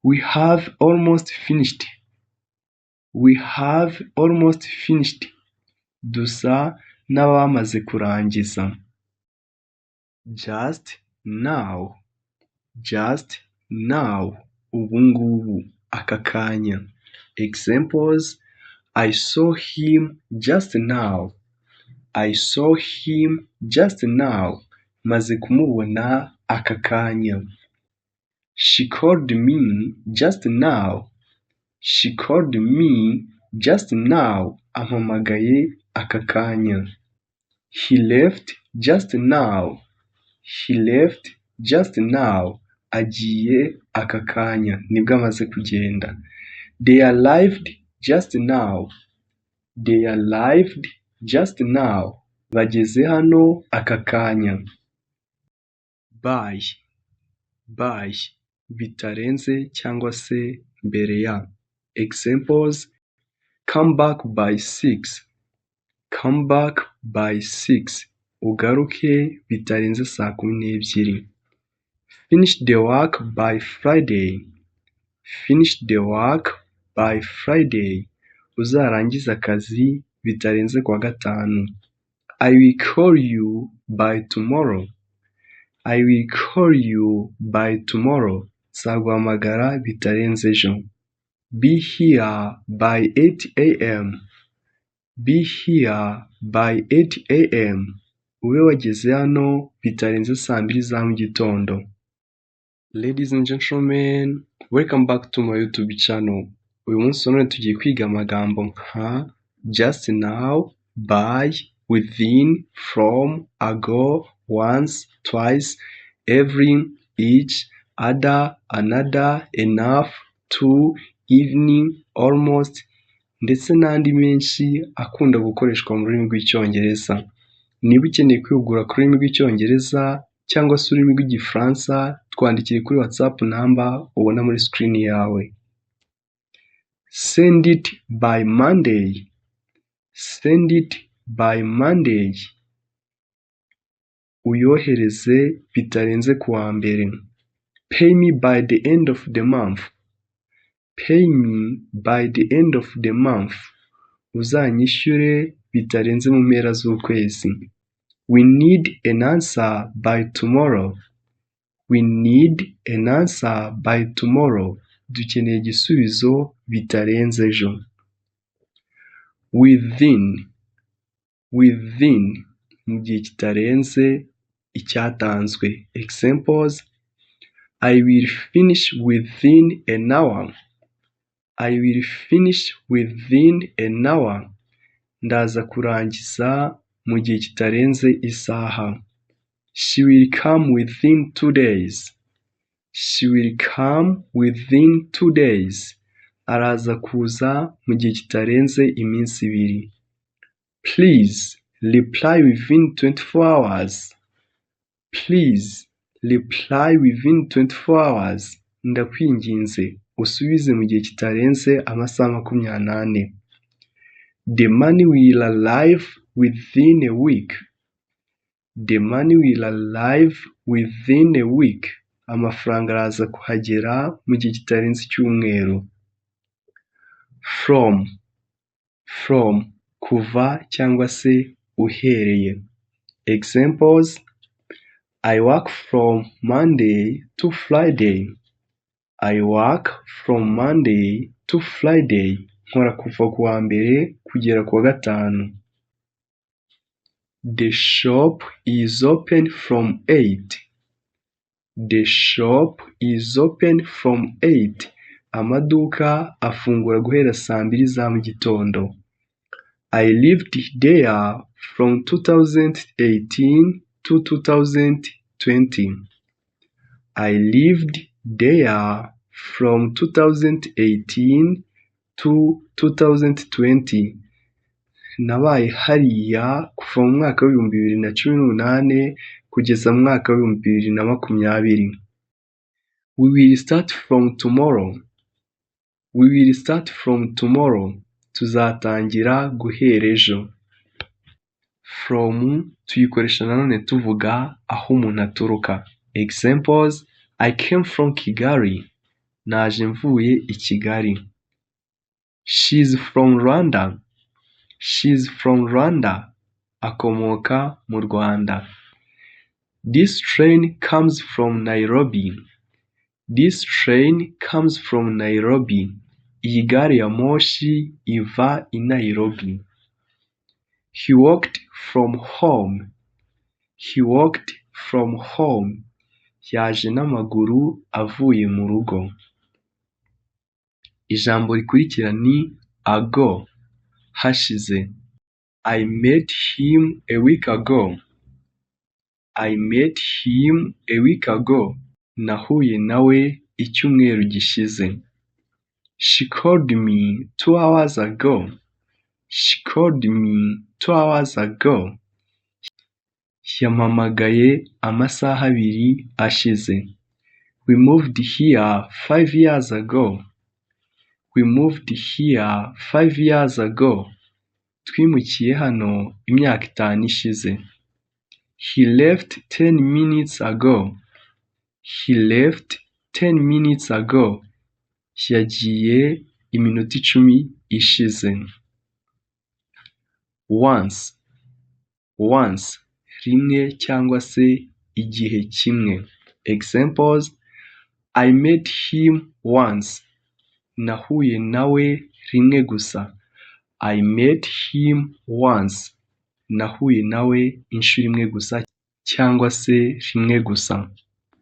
We have almost finished. We have almost finished. Dusa n'abamaze kurangiza. Just now. Just now. Ubungubu. Aka kanya. Examples: I saw him just now. I saw him just now. Maze kumubona aka kanya. She called me just now. She called me just now. Ampamagaye aka kanya. He left just now. He left just now. Agiye aka kanya. Nibwo amaze kugenda. They arrived just now. They arrived just now. Bageze hano aka kanya. By. By. Bitarenze cyangwa se mbere ya. Examples: come back by 6. Come back by 6. Ugaruke bitarenze saa 12. Finish the work by Friday. Finish the work by Friday. Uzarangiza akazi bitarenze kuwa gatanu. I will call you by tomorrow. I will call you by tomorrow. Nzaguhamagara bitarenze ejo. Be here by 8 a.m. Be here by 8 a.m. Ube wageze hano bitarenze saa 2 za mu gitondo. Ladies and gentlemen, welcome back to my YouTube channel. Uyu munsi none tugiye kwiga amagambo nka just now, by, within, from, ago, once, twice, every, each, other, another, enough, to, evening, almost, ndetse n'andi menshi akunda gukoreshwa mu rurimi rw'Icyongereza. Niba ukeneye kwihugura ku rurimi rw'Icyongereza cyangwa se ururimi rw'Igifaransa, twandikire kuri WhatsApp number ubona muri screen yawe. Send it by Monday. Send it by Monday. Uyohereze bitarenze kuwa mbere. Pay me by the end of the month. Pay me by the end of the month. Uzanyishyure bitarenze mu mpera z'ukwezi. We need an answer by tomorrow. We need an answer by tomorrow. Dukeneye igisubizo bitarenze ejo. Within. Within. Mu gihe kitarenze icyatanzwe. Examples: I will finish within an hour. I will finish within an hour. Ndaza kurangiza mu gihe kitarenze isaha. She will come within 2 days. She will come within 2 days. Araza kuza mu gihe kitarenze iminsi 2. Please reply within 24 hours. Please reply within 24 hours. Ndakwinginze usubize mu gihe kitarenze amasaha 24. The money will arrive within a week. The money will arrive within a week. Amafaranga araza kuhagera mu gihe kitarenze icyumweru. From. From. Kuva cyangwa se uhereye. Examples: I work from Monday to Friday. I work from Monday to Friday. Nkora kuva ku wa mbere kugera ku wa gatanu. The shop is open from 8. The shop is open from 8. Amaduka afungura guhera saa 2 za mu gitondo. I lived there from 2018 to 2020. I lived there from 2018 to 2020. Nabaye hariya kuva mu mwaka wa 2018 kugeza mu mwaka wa 2020. We will start from tomorrow. We will start from tomorrow. Tuzatangira guhera ejo. From tuyikoresha nanone tuvuga aho umuntu aturuka. Examples: I came from Kigali. naje mvuye i Kigali. She's from Rwanda. She's from Rwanda. Akomoka mu Rwanda. This train comes from Nairobi. This train comes from Nairobi. Iyi gari ya moshi iva i Nairobi. He walked from home. He walked from home. Yaje n'amaguru avuye mu rugo. Ijambo rikurikira ni ago, hashize. I met him a week ago. I met him a week ago. Nahuye nawe icyumweru gishize. She called me 2 hours ago. She called me 2 hours ago. Yampamagaye amasaha 2 ashize. We moved here 5 years ago. We moved here 5 years ago. Twimukiye hano imyaka 5 ishize. He left 10 minutes ago. He left 10 minutes ago. Yagiye iminota 10 ishize. Once. Once. Rimwe cyangwa se igihe kimwe. Examples: I met him once. Nahuye nawe rimwe gusa. I met him once. Nahuye nawe inshuro imwe gusa cyangwa se rimwe gusa.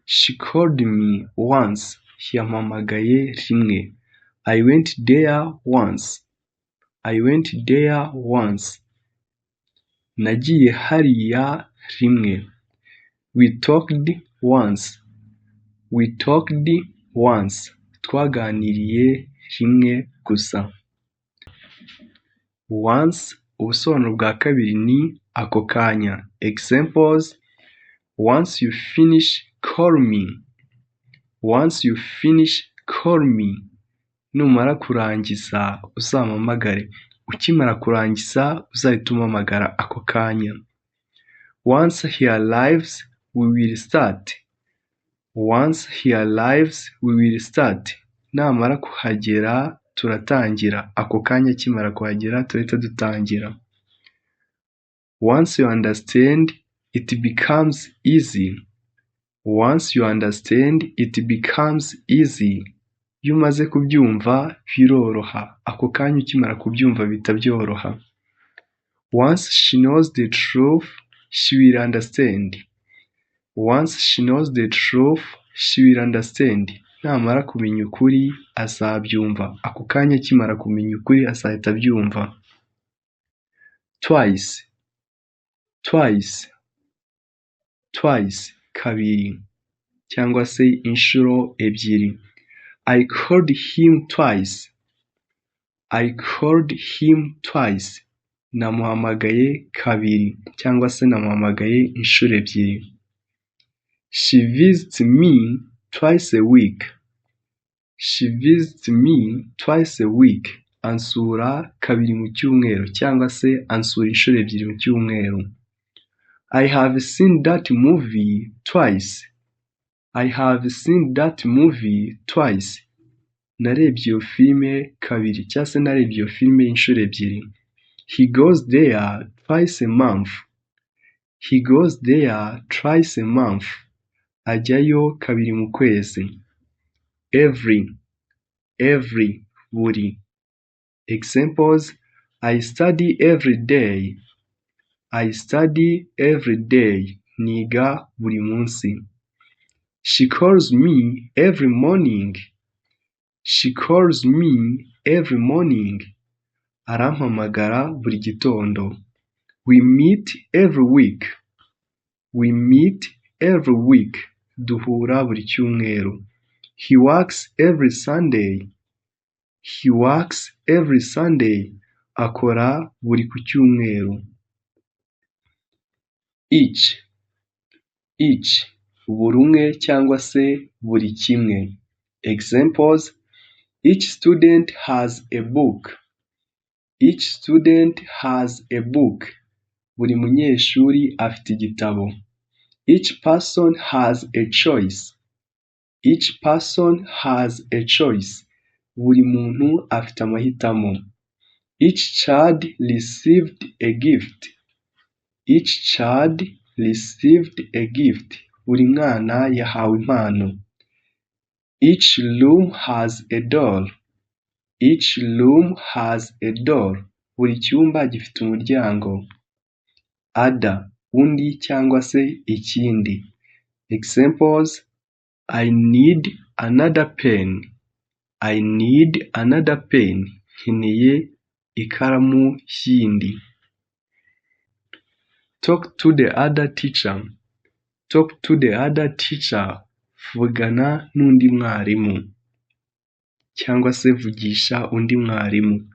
She called me once. Yampamagaye rimwe. I went there once. I went there once. Nagiye hariya rimwe. We talked once. We talked once. Twaganiriye rimwe gusa. Once, ubusobanuro bwa kabiri ni ako kanya. Examples: once you finish, call me. Once you finish, call me. Numara kurangiza uzampamagare. Ukimara kurangiza uzahita umpamagara ako kanya. Once he arrives, we will start. Once he arrives, we will start. Namara kuhagera turatangira. Ako kanya kimara kuhagera turahita dutangira. Once you understand, it becomes easy. Once you understand, it becomes easy. Iyo umaze kubyumva biroroha. Ako kanya ukimara kubyumva bita byoroha. Once she knows the truth, she will understand. Once she knows the truth, she will understand. Namara kumenya ukuri azabyumva. Ako kanya akimara kumenya ukuri azahita abyumva. Twice. Twice. Twice. Kabiri. Cyangwa se inshuro ebyiri. I called him twice. I called him twice. Namuhamagaye kabiri. Cyangwa se namuhamagaye inshuro ebyiri. She visits me twice a week. She visits me twice a week. Ansura kabiri mu cyumweru cyangwa se ansura inshuro ebyiri mu cyumweru. I have seen that movie twice. I have seen that movie twice. Narebye iyo filime kabiri cyangwa se narebye iyo filime inshuro ebyiri. He goes there twice a month. He goes there twice a month. Ajyayo kabiri mu kwezi. Every. Every. Buri. Examples: I study every day. I study every day. Niga buri munsi. She calls me every morning. She calls me every morning. Arampamagara buri gitondo. We meet every week. We meet every week. Duhura buri cyumweru. He works every Sunday. He works every Sunday. Akora buri ku cyumweru. Each. Each. Buri umwe cyangwa se buri kimwe. Examples: each student has a book. Each student has a book. Buri munyeshuri afite igitabo. Each person has a choice. Each person has a choice. Buri muntu afite amahitamo. Each child received a gift. Each child received a gift. Buri mwana yahawe impano. Each room has a door. Each room has a door. Buri cyumba gifite umuryango. Other, undi cyangwa se ikindi. Examples: I need another pen. I need another pen. Nkeneye ikaramu yindi. Talk to the other teacher. Talk to the other teacher. Vugana n'undi mwarimu. Cyangwa se vugisha undi mwarimu.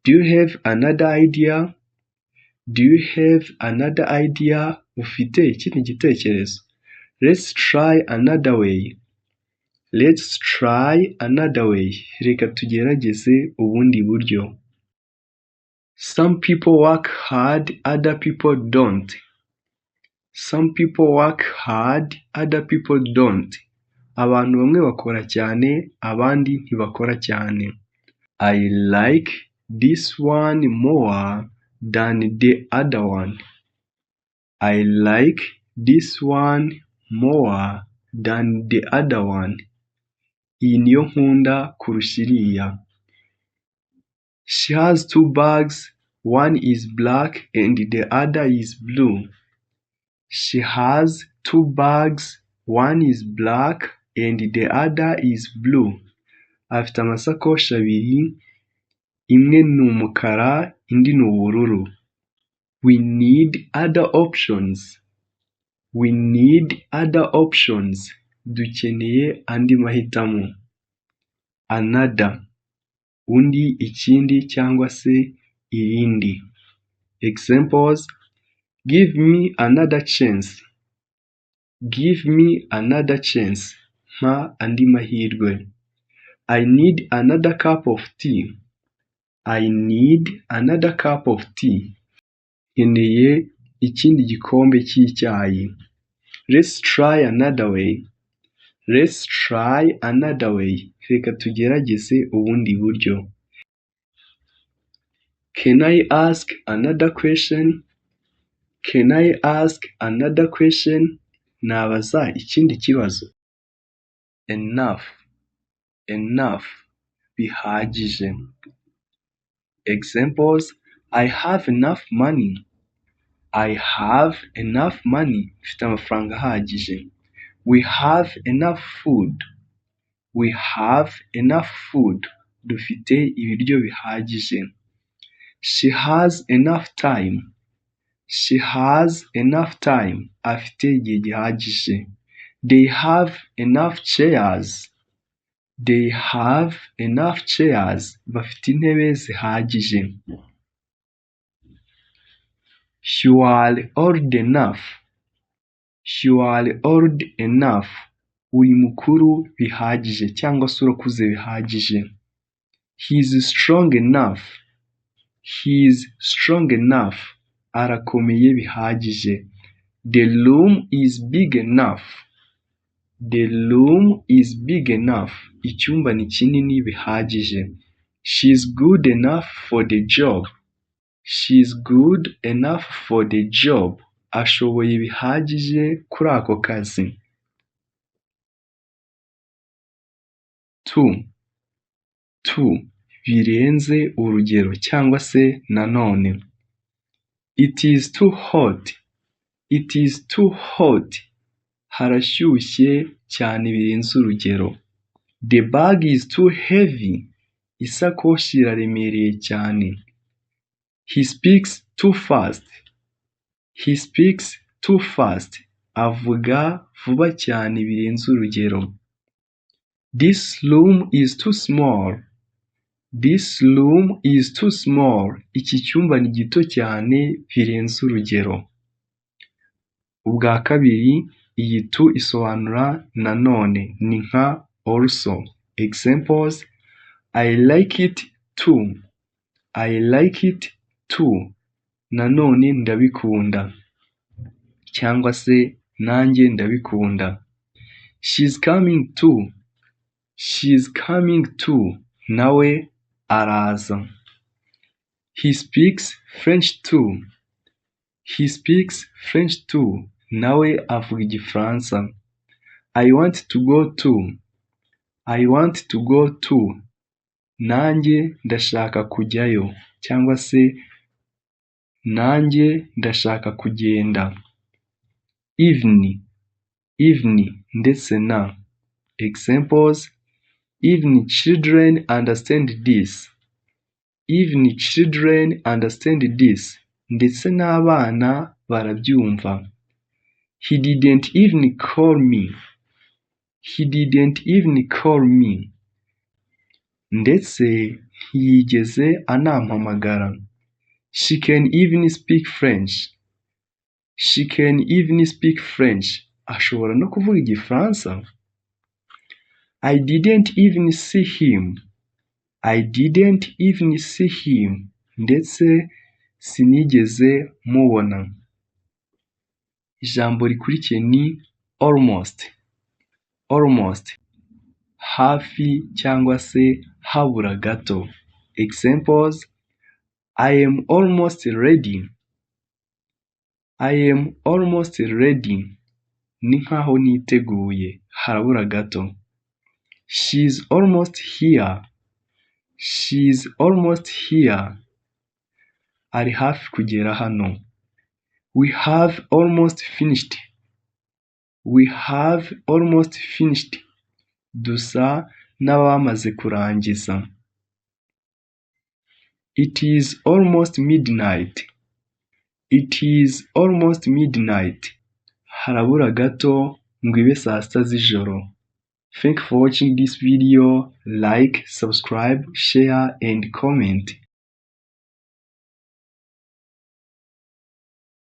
Do you have another idea? Do you have another idea? Ufite ikindi gitekerezo? Let's try another way. Let's try another way. Reka tugerageze ubundi buryo. Some people work hard, other people don't. Some people work hard, other people don't. Abantu bamwe bakora cyane, abandi ntibakora cyane. I like this one more than the other one. I like this one more than the other one. Iyi niyo nkunda kurusha iriya. She has two bags, one is black and the other is blue. She has two bags, one is black and the other is blue. Afite amasakoshi abiri, imwe ni umukara, indi ni ubururu. We need other options. We need other options. Dukeneye andi mahitamo. Another, undi, ikindi cyangwa se irindi. Examples: give me another chance. Give me another chance. Mpa andi mahirwe. I need another cup of tea. I need another cup of tea. Nkeneye ikindi gikombe cy'icyayi. Let's try another way. Let's try another way. Reka tugerageze ubundi buryo. Can I ask another question? Can I ask another question? Nabaza ikindi kibazo. Enough. Enough. Bihagije. Examples: I have enough money. I have enough money. Mfite amafaranga ahagije. We have enough food. We have enough food. Dufite ibiryo bihagije. She has enough time. She has enough time. Afite igihe gihagije. They have enough chairs. They have enough chairs. Bafite intebe zihagije. You are old enough. You are old enough. Uri mukuru bihagije cyangwa se urakuze bihagije. He is strong enough. He is strong enough. Arakomeye bihagije. The room is big enough. The room is big enough. Icyumba ni kinini bihagije. She is good enough for the job. She is good enough for the job. Ashoboye bihagije kuri ako kazi. To. Birenze urugero cyangwa se nanone. It is too hot. It is too hot. Harashyushye cyane birenze urugero. The bag is too heavy. Isakoshi iraremereye cyane. He speaks too fast. He speaks too fast. Avuga vuba cyane birenze urugero. This room is too small. This room is too small. Iki cyumba ni gito cyane birenze urugero. Ubwa kabiri, iyi to isobanura nanone, ni nka also. Examples: I like it too. I like it too. Nanone ndabikunda. Cyangwa se nanjye ndabikunda. She's coming too. She's coming too. Nawe araza. He speaks French too. He speaks French too. Nawe avuga Igifaransa. I want to go too. I want to go too. Nanjye ndashaka kujyayo. Cyangwa se nanjye ndashaka kugenda. Even, even ndetse na. Examples: even children understand this. Even children understand this. Ndetse n'abana barabyumva. He didn't even call me. He didn't even call me. Ndetse ntiyigeze anampamagara. She can even speak French. She can even speak French. Ashobora no kuvuga Igifaransa. I didn't even see him. I didn't even see him. Ndetse sinigeze mubona. Ijambo rikurikiye ni almost. Almost. Hafi cyangwa se habura gato. Examples: I am almost ready. I am almost ready. Ni nkaho niteguye. Harabura gato. She's almost here. She's almost here. Ari hafi kugera hano. We have almost finished. We have almost finished. Dusa n'abamaze kurangiza. It is almost midnight. It is almost midnight. Harabura gato ngo ibe saa sita z'ijoro. Thank you for watching this video. Like, subscribe, share and comment.